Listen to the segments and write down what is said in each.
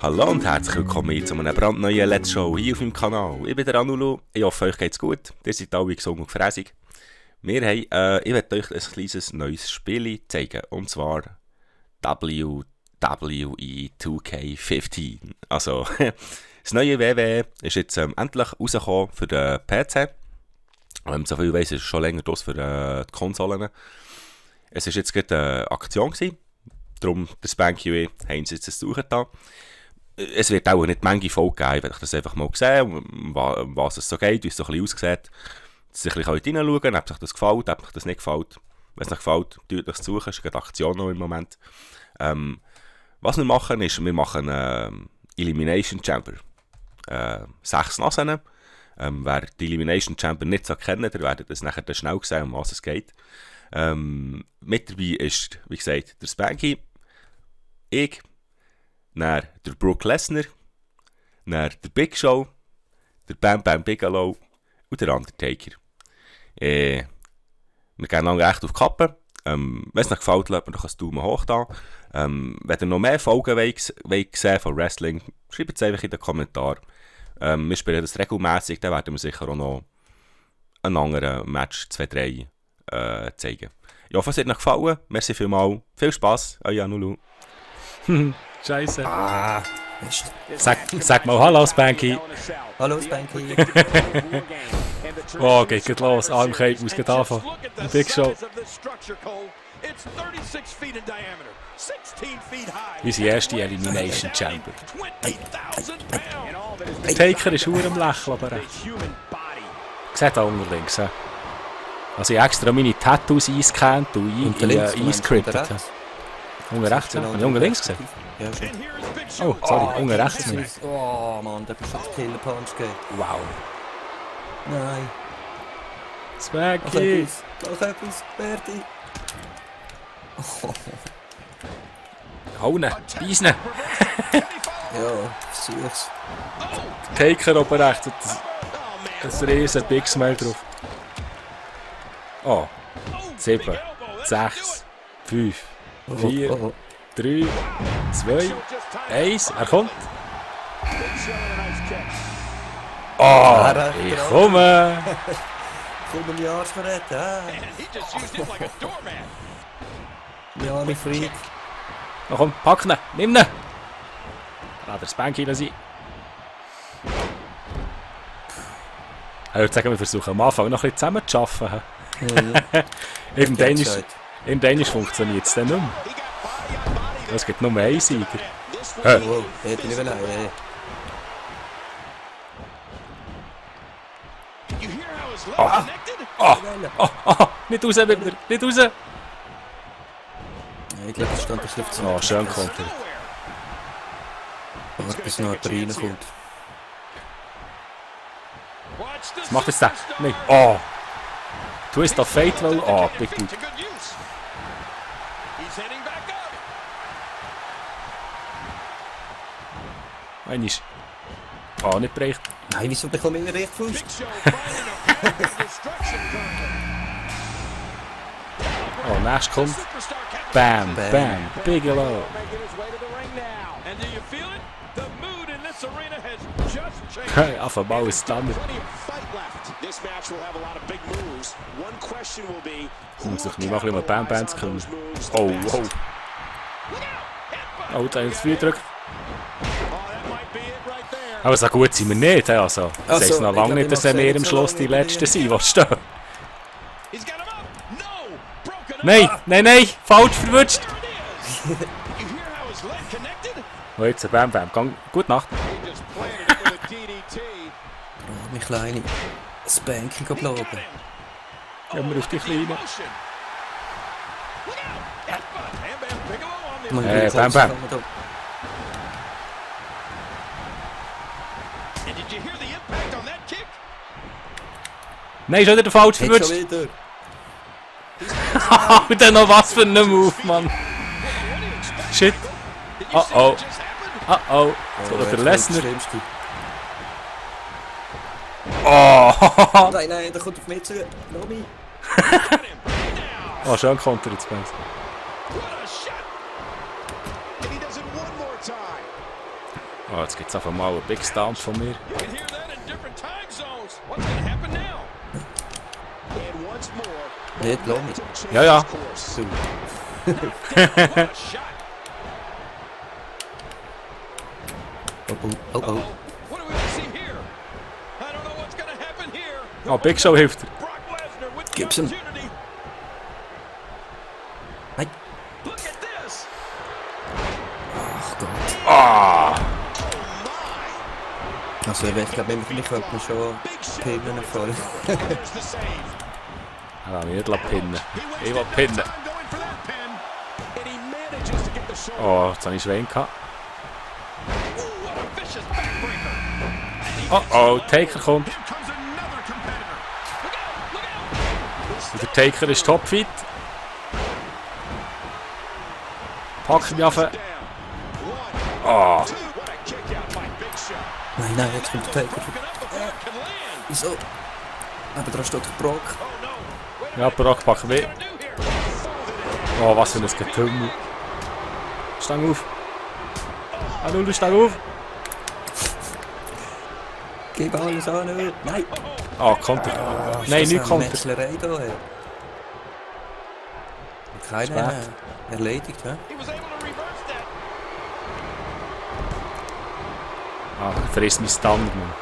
Hallo und herzlich willkommen zu einer brandneuen Let's Show hier auf meinem Kanal. Ich bin der Anulu, ich hoffe euch geht's gut, ihr seid alle gesund und gefräßig. Ich werde euch ein kleines neues Spiel zeigen, und zwar WWE 2K15. Also, das neue WWE ist jetzt endlich rausgekommen für den PC. Soviel ich weiss, ist es schon länger draus für die Konsolen. Es war jetzt gerade eine Aktion gewesen, darum der Spanky und ich haben sie jetzt suchen da. Es wird auch nicht Menge Folge geben, wenn ich das einfach mal gesehen, was es so geht, wie es so ein bisschen aussieht. Dass ihr ein bisschen reinschauen, ob euch das gefällt, ob euch das nicht gefällt. Wenn es euch gefällt, tut euch suchen, es ist eine Aktion noch im Moment. Was wir machen ist, wir machen Elimination Chamber. 6 Nasen. Wer die Elimination Chamber nicht so kennt, der werdet es nachher schnell sehen, um was es geht. Mit dabei ist, wie gesagt, der Spanky, ich, dann der Brock Lesnar, dann der Big Show, der Bam Bam Bigelow und der Undertaker. Wir gehen lange echt auf die Kappe. Wenn es euch gefällt, lasst mir doch einen Daumen hoch da. Wenn ihr noch mehr Folgen wollt sehen von Wrestling, schreibt es einfach in den Kommentaren. Wir spielen das regelmässig, dann werden wir sicher auch noch einen anderen Match 2-3 zeigen. Ich hoffe, es hat euch gefallen. Merci vielmals. Viel Spass, euer Anulu. Scheiße. Sag mal Hallo, Spanky. Hallo, Spanky. Oh, geht los. Armkate muss gleich anfangen. Big Show. Unsere erste Elimination Chamber. Der Taker ist nur am Lächeln, aber sieht auch unten links. Also ich extra meine Tattoos eingescannt und eingescriptet. Unten rechts, ja? Habe ich unten links gesehen? Ja, schon. Oh, sorry, unten rechts nicht. Oh Mann, der hat schon den Killer Punch gegeben. Wow. Nein. Spanky! Doch etwas, Berti. Hauen, beißen! Ja, versuch's. Taker oben rechts, ein riesen Big Smile drauf. Oh, 7, 6, 5, 4, 3, 2, 1, er kommt. Oh, ich komme! Komm in die Arsch verretten, Ja, mein Freak. Na komm, pack ihn, nimm ihn! Lass der Spanky sein. Ich würde sagen, wir versuchen am Anfang noch ein bisschen zusammen zu arbeiten. Irgendwann funktioniert es dann nicht mehr. Es gibt nur einen Sieger. Wow, hätte ich nicht wollen. Nicht raus mit mir, nicht raus! Ja, ich glaube, es stand ein bisschen zu. Oh, schön kommt er. Warte, bis noch jemand reinkommt. Was macht jetzt der? Nein. Oh! Twist of Fate, weil... Oh, big gut. Einmal. Oh, nicht bereicht. Nein, wieso bekomme ich recht Fuß? Oh, nächstes kommt. Bam, bam, Bigelow. Hey, auf einmal ist Standard. Ich muss doch nicht mal ein bisschen Bam Bam zu können. Oh, wow. Oh, da ist viel Druck. Aber so gut sind wir nicht, also. Das heisst noch lange nicht, dass wir am Schluss die Letzten sind, die stehen. Nein, nein, nein, falsch verwutscht. Oh, jetzt Bam Bam, gute Nacht. Oh, mein Kleine. Spanky bleiben. Gehen wir auf die Kleine. Bam Bam. Nein, schon wieder falsch verwutscht. Alter, noch was für ein Move, Mann. Shit. Oh oh. Oh oh. Jetzt kommt der Lesnar. Oh! Nein, nein, der kommt auf mich zu. Lass mich. Oh, schön Konter jetzt, Benz. Oh, jetzt gibt es einfach mal einen Big Stamp von mir. Nicht, lass mich. Ja, ja. Oh, oh, oh. Oh, Big Show hilft dir. Gib's ihm. Nein. Ach Gott. Ah! Also ich glaube, ich könnte mir schon Pinnen fallen. Ja, ich will pinnen. Ich will pinnen. Oh, jetzt habe ich Schwein gehabt. Oh oh, Taker kommt. Und der Taker ist topfit. Pack mich auf. Oh. Nein, jetzt kommt der Taker. Wieso? Aber da steht der Brock. Ja, Brock packen wir. Oh, was für ein Getümmel. Stang auf. Anulu, stang auf. Gib alles an, nein. Oh, Konter. Nein, nicht Konter. Metzlerei da, ey. Keiner erledigt, hä? Ah, frisst mein Stand, Mann.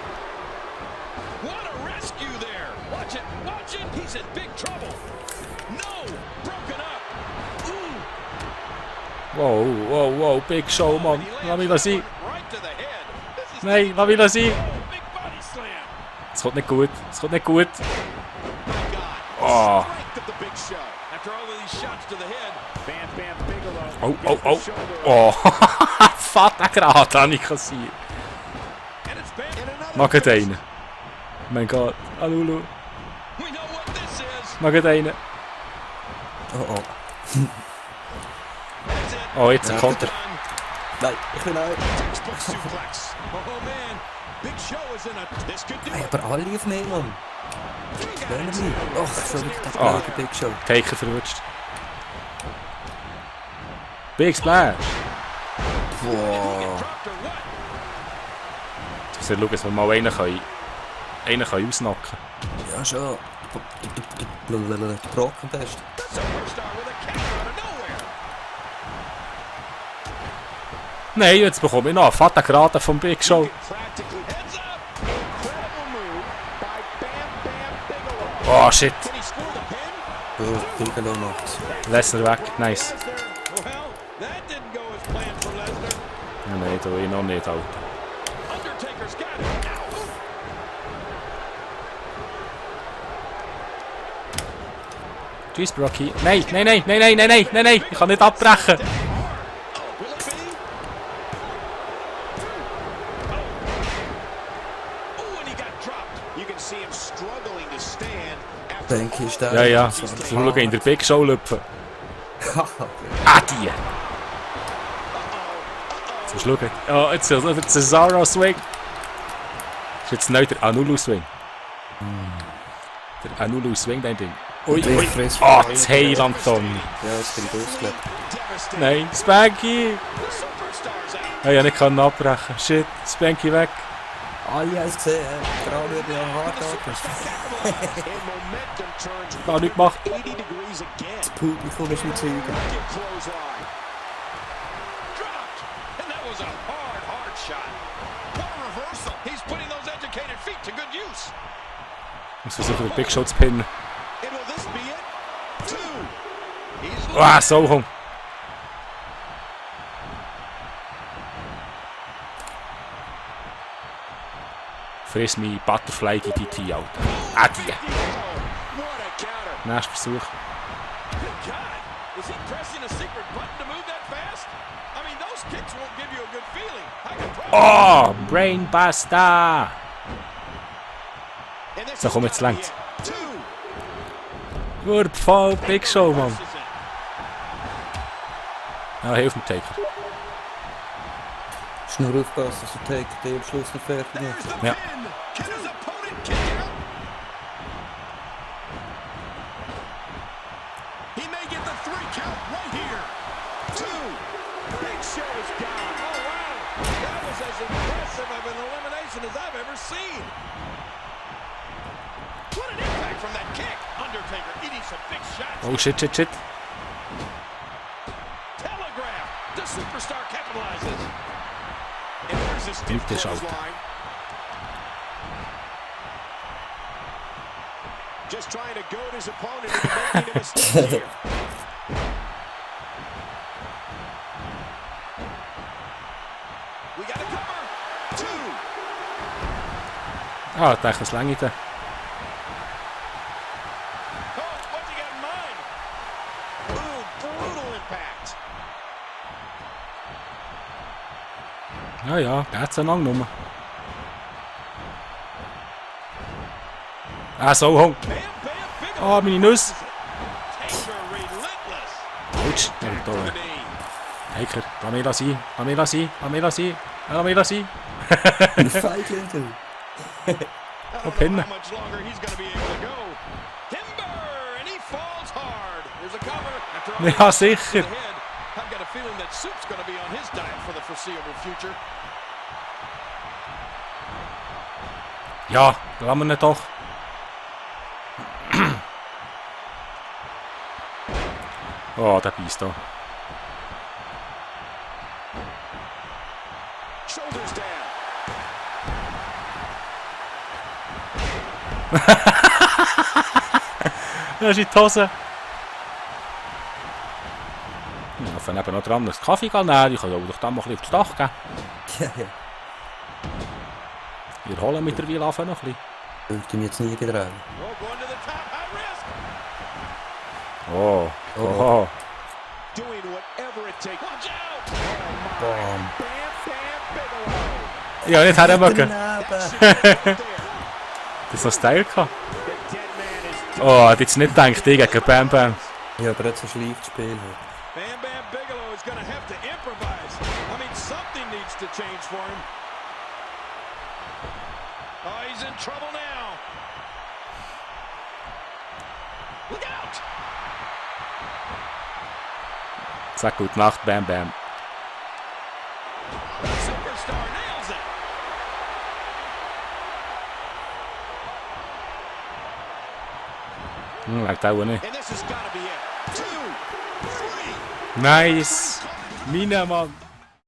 Wow, wow, wow, Big Show, Mann. Lass mich sein. Nein, lass mich sein. Es kommt nicht gut. Es kommt nicht gut. Oh. Oh, oh, oh. Oh. Vater gerade, habe ich kassiert. Mag ich einen? Mein Gott. Alulu. Mag ich einen? Oh, oh. Oh, jetzt ein Konter. Nein, ich will auch. Hey, aber alle auf mich, Mann. Lernen mich. Ach, schon wieder der blöde Big Show. Taker verwutscht. Big Splash. Wow. So, schau, dass wir mal einen ausnacken. Ja, schon. Brock am besten. Nein, jetzt bekomme ich noch einen Vatergraden vom Big Show. Oh, shit. Bigelow macht's. Lesnar weg, nice. Ja, nein, da will ich noch nicht, Alter. Tschüss, Brocky. Nein, nein, nein, nein, nein, nein, nein, nein, nein. Ich kann nicht abbrechen. Denke ich, der. Ja, ja. Schau in der Big Show lüpfen. Ah, die. Jetzt musst du schauen. Ja, jetzt ist der Cesaro-Swing. Das ist jetzt neu der Anulu-Swing. Der Anulu-Swing, dein Ding. Ui, ui. Ah, das Heiland, Tommy. Ja, jetzt bin ich ausgelegt. Nein, Spanky. Ja, ich kann nicht abbrechen. Shit, Spanky weg. Alle haben es gesehen, der Frau wird ja hart angefangen. Gar nicht gemacht. Das Publikum ist im Zeugen. Ich muss versuchen, den Big Show zu pinnen. Ah, so rum. Friss mich Butterfly DDT, Alter. Ah, die. Nächster Versuch. Oh, Brainbuster. So, komm jetzt längs. Gut, voll Big Show, Mann. Ja, hilf mir, Taker. Schnur aufpassen, dass der Taker den am Schluss noch fertig macht. Ja. He may get the 3 count right here. 2. Big Show is gone. Oh, wow. That was as impressive of an elimination as I've ever seen. What an impact from that kick. Undertaker eating some big shots. Oh, shit. Telegraph. The superstar capitalizes. And there's his stiff Gute Schalte. clothesline. Just trying to goad his opponent into making a mistake here. We got a cover. 2. Ah, ich dachte, das länge da. Oh, what's he got in mind? Ooh, brutal impact. Ja, geht's so lang nur. Ah, so, Hung. Bam, bam, big Ah, meine Nuss. Taker relentless. Autsch, To da. the knee. Taker, lass mich sein. Feigling, du. I don't Okay, know na. how much longer he's going to be able to go. Timber, and he falls hard. There's a cover. After all, Ja, to sicher. the head. I've got a feeling that Soup's going to be on his diet for the foreseeable future. Ja, lassen wir ihn doch. Oh, der beißt da. Shoulders down. Das ist in die Hose. Ja, von eben noch dran, das Kaffee nehmen. Ich kann ja doch dann mal ein bisschen aufs Dach gehen. Ja. Wir holen mit der Wielanfe noch ein bisschen. Wollte mich jetzt nie getrauen. Oh, going to the top. High risk. Oh. Doing whatever it takes. Watch out. Bam. Bam, bam, Bigelow. Ja, nicht hermögen. Daneben. That shit right there. Das ist noch Style gehabt. The dead man is Oh, hat jetzt nicht gedacht, ich gegen Bam Bam. Ja, aber jetzt so schleift Spiel heute. Bam Bam Bigelow is going to have to improvise. I mean, something needs to change for him. Oh, he's in trouble now. Look out! Sag gute Nacht, Bam Bam. The superstar nails it. Leicht auch nicht. And this has got to be it. 2, 3. Nice. Meine Mann.